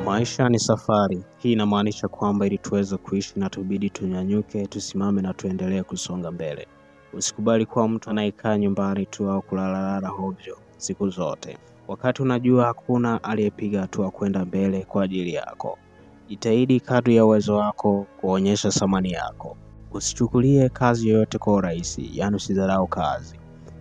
Maisha ni safari. Hii inamaanisha kwamba ili tuweze kuishi na tubidi tunyanyuke, tusimame na tuendelee kusonga mbele. Usikubali kuwa mtu anayekaa nyumbani tu au kulalalala hovyo siku zote, wakati unajua hakuna aliyepiga hatua kwenda mbele kwa ajili yako. Jitahidi kadri ya uwezo wako kuonyesha thamani yako. Usichukulie kazi yoyote kwa urahisi, yaani usidharau kazi.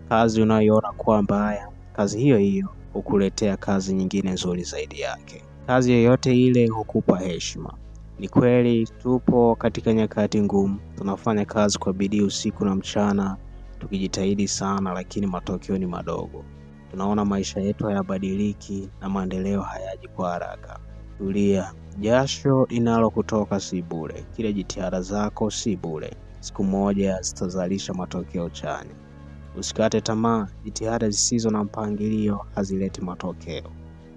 Kazi unayoiona kuwa mbaya, kazi hiyo hiyo hukuletea kazi nyingine nzuri zaidi yake. Kazi yoyote ile hukupa heshima. Ni kweli tupo katika nyakati ngumu, tunafanya kazi kwa bidii usiku na mchana, tukijitahidi sana, lakini matokeo ni madogo. Tunaona maisha yetu hayabadiliki na maendeleo hayaji kwa haraka. Tulia, jasho linalokutoka si bure, kila jitihada zako si bure, siku moja zitazalisha matokeo chanya. Usikate tamaa, jitihada zisizo na mpangilio hazileti matokeo.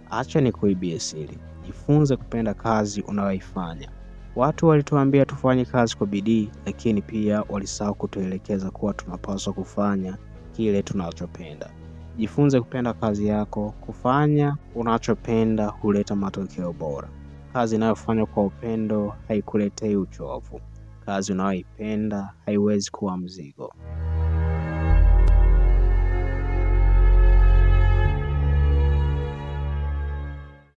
Acha nikuibie siri, jifunze kupenda kazi unayoifanya. Watu walituambia tufanye kazi kwa bidii, lakini pia walisahau kutuelekeza kuwa tunapaswa kufanya kile tunachopenda. Jifunze kupenda kazi yako. Kufanya unachopenda huleta matokeo bora. Kazi inayofanywa kwa upendo haikuletei uchovu. Kazi unayoipenda haiwezi kuwa mzigo.